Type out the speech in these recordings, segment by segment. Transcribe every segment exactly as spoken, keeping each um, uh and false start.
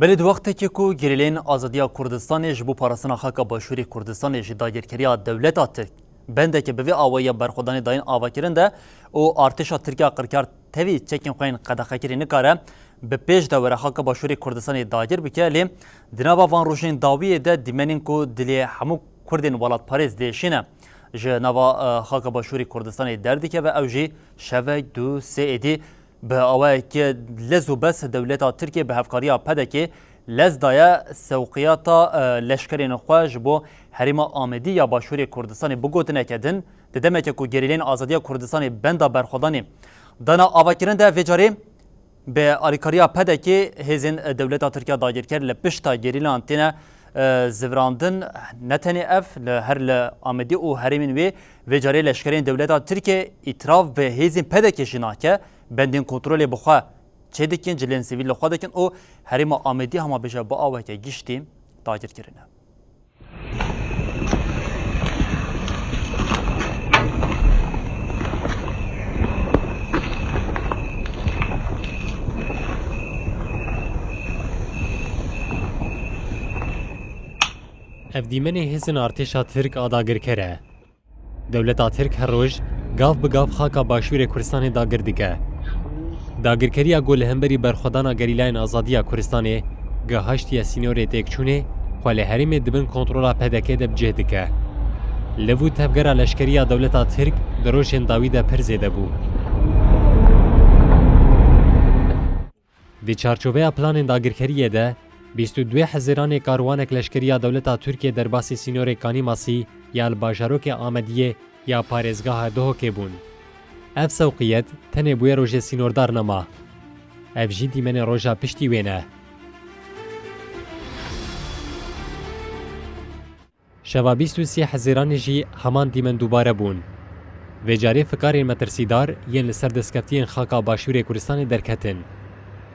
Belê di wextekê ku gerîleyên azadiya Kurdistanê ji bo parastina xaka Başûrê Kurdistanê ji dagirkeriya dewleta Tirk bendeke bi vê awayî ya berxwedanê dayîn avakirin de û artêşa Tirk ya qirkar tevî çekên xwe yên qedexekirî nikare bi pêş de were xaka Başûrê Kurdistanê dagir bike, lê di nava van rojên dawiyê de dîmenên ku dilê hemû Kurdên welatparêz diêşîne ji nava, e, xaka Başûrê Kurdistanê derdikeve, ew jî şevek, du, sê êdî bi awayeke lez û bes dewleta Tirkiye bi hevkariya pedekê lez daye sewqiyata, e, leşkerên xwe ji bo herêma Amedî ya Başûrê Kurdistanê. Bi gotineke din, di demeke ku gerîleyên azadiya Kurdistanê benda berxwedanê dana avakirin de, vê carê bi alîkariya pedekê hêzên dewleta Tirkiye dagirker li pişta gerîlan têne, e, zivirandin. Ne tenê ev, li her li Amedî û herêmên wê, vê carê leşkerên dewleta Tirkiye îtiraf bi hêzên pedekê jî nake. Bendên kontrolê bi xwe çêdikin, cilên sivîl li xwe dikin û herêma Amedî hema bêje bi aweke giştî dagir kirine. Ev dîmenê hêzên artêşa Tirk a dagirker e. Dewleta Tirk her roj gav bi gav xaka Başûrê Kurdistanê dagir dike. Dagirkeriya ku li hemberî berxwedana gerîlayên azadiya Kurdistanê gihaştiye sînorê têkçûnê, xwe li herêmê di bin kontrola P D K de bi cih dike. Liv û tevgera leşkerî ya dewleta Tirk di rojên dawî de pir zêde bû. Di çarçoveya planên dagirkeriyê de, bîst û duê Hezîranê karwanek leşkerî ya dewleta Tirkiye derbasî sînorê Kanîmasî ya li bajarokê Amediyê ya parêzgeha Duhokê bûn. Ev sewqiyet tenê bûye rojê sînordar nema. Ev jî dîmenê roja piştî wê ne. Şeva bîst û sê Hezîranê jî heman dîmen dubare bûn. Vê carê fikarên metirsîdar yên li ser destkeftiyên xaka Başûrê Kurdistanê derketin.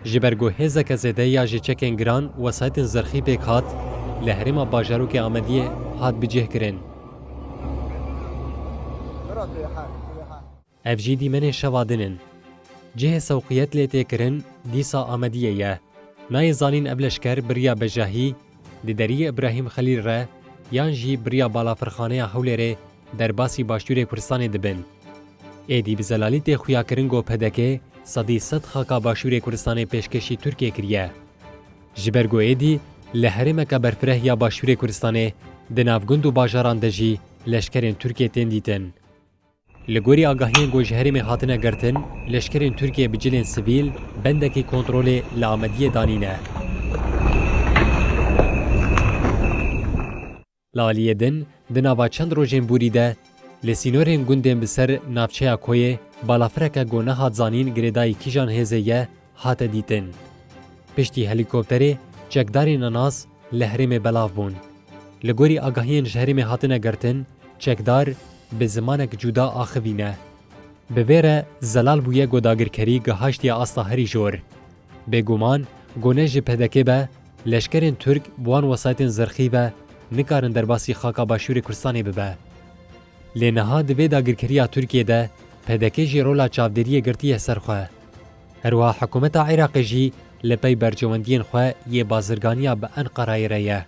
Ji ber ku hêzeke zêde ya ji çekên giran û wesayetên zirxî pêk hat, li herêma bajarokê Amediyê hat bicihkirin. Ev jî dîmenên şeva din in. Cihê sewqiyet lê tê kirin dîsa Amediyê ye. Nayê zanîn ev leşker bi riya bejahî di deriyê Îbrahîm Xelîl re yan jî bi riya balafirxaneya Hewlêrê derbasî başûrê Kurdistanê dibin. Êdî bi zelalî tê xuyakirin ku P D K sedî sed xaka başûrê Kurdistanê pêşkêşî Tirkiyê kiriye. Ji ber ku êdî li herêmeke berfireh ya başûrê Kurdistanê di nav gund û bajaran de jî leşkerên Tirkiyê tên dîtin. Li gorî agahiyên ku ji herêmê hatine girtin, leşkerên Tirkiyê bi cilên sivîl bendekî kontrolê li Amediyê danîne. Li aliyê din, di nava çend rojên borî de li sînorên gundên bi ser navçeya Koyê balafireke ku nehat zanîn girêdayî kîjan hêzê ye, hate dîtin. Piştî helîkopterê çekdarên nenas li herêmê belav bûn. Li gorî agahiyên ji herêmê hatine girtin, çekdar bi zimanek cuda axivîne. Bi vê re zelal bûye ku dagirkerî gihaştiye asta herî jor. Bêguman ku ne ji P D K be, leşkerên Tirk bi wan wesayetên zirxî ve nikarin derbasî xaka Başûrê Kurdistanê bibe. Lê niha di vê dagirkeriya Tirkiyê de P D K jî rola çavdêriyê girtiye ser xwe. Herwiha hikûmeta Iraqê jî li pey berjewendiyên xwe yê bazirganiya bi Enqerayê re ye.